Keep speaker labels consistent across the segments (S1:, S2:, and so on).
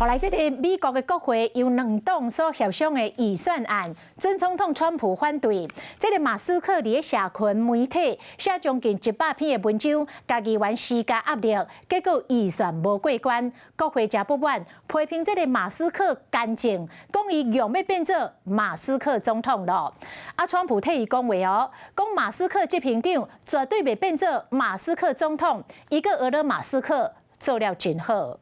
S1: 予來這个美國的國會由兩黨所協商的預算案，準總統川普反對。這个馬斯克佇咧社群媒體寫將近100篇的文章，共議員施加壓力，結果預算無過關。國會誠不滿，批評這个馬斯克干政，講伊欲欲變做馬斯克總統囉。啊，川普替伊講話哦，講馬斯克執行長絕對袂變做馬斯克總統，伊閣學著馬斯克做了真好。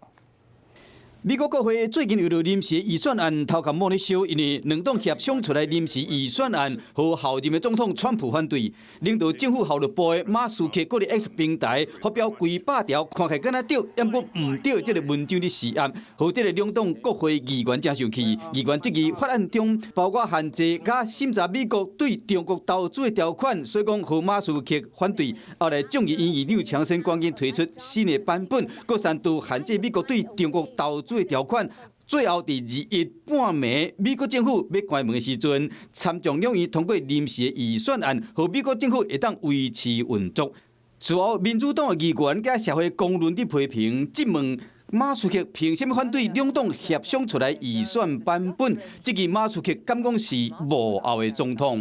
S2: 美國國會最近為著臨時預算案頭殼摸咧燒，因為兩黨協商出來臨時預算案，予候任的總統川普反對，領導政府效率部的馬斯克閣佇 X 平台發表幾百條看起來敢若對，毋過毋對的這个文章咧施壓，予這个兩黨國會議員誠生氣。議員質疑法案中包括限制佮審查美國對中國投資的條款，所以講予馬斯克反對。後來眾議院議長強生趕緊推出新的版本，閣刪除限制美國對中國投資的條款，最後佇21半暝，美國政府欲關門的時陣，參眾兩院通過臨時的預算案，予美國政府會當維持運作。事後，民主黨的議員佮社會公論佇批評，質問馬斯克憑啥物反對兩黨協商出來預算版本？質疑馬斯克敢講是幕後的總統。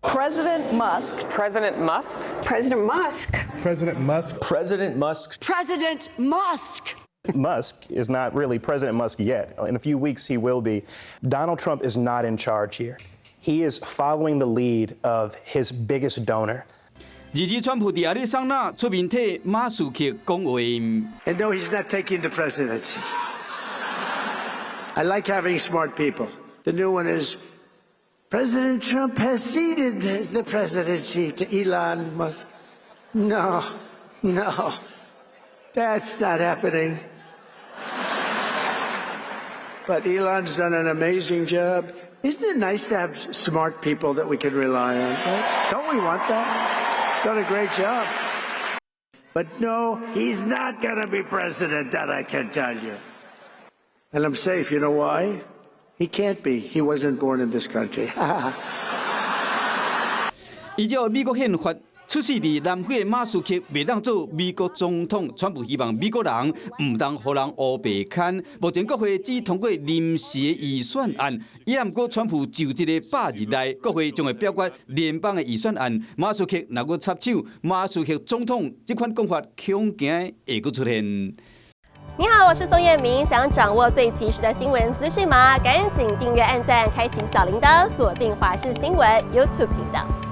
S3: President Musk.
S4: President Musk.
S5: President Musk.
S6: President Musk.
S7: President Musk.
S3: President Musk.
S6: Musk is not really President Musk yet. In a few weeks, he will be. Donald Trump is not in charge here. He is following the lead of his biggest donor.
S2: 而且，川普佇亞利桑那出面替馬斯克講話。
S8: And no, he's not taking the presidency. I like having smart people. The new one is President Trump has ceded the presidency to Elon Musk. No, that's not happening. But Elon's done an amazing job. Isn't it nice to have smart people that we can rely on? Right? Don't we want that? He's done a great job. But no, he's not going to be president, that I can tell you. And I'm safe. You know why? He can't be. He wasn't born in this country.
S2: 依照美國憲法，出世佇南非的馬斯克袂當做美國總統，川普希望美國人毋通予人烏白牽。目前國會只通過臨時的預算案，也毋過川普就這个100日內，國會將會表決聯邦的預算案。馬斯克若閣插手，馬斯克總統這款講法恐驚會閣出現。
S9: 你好，我是宋燕明。想掌握最及時的新聞資訊嗎？趕緊訂閱、按讚、開啟小鈴鐺，鎖定華視新聞 YouTube 頻道。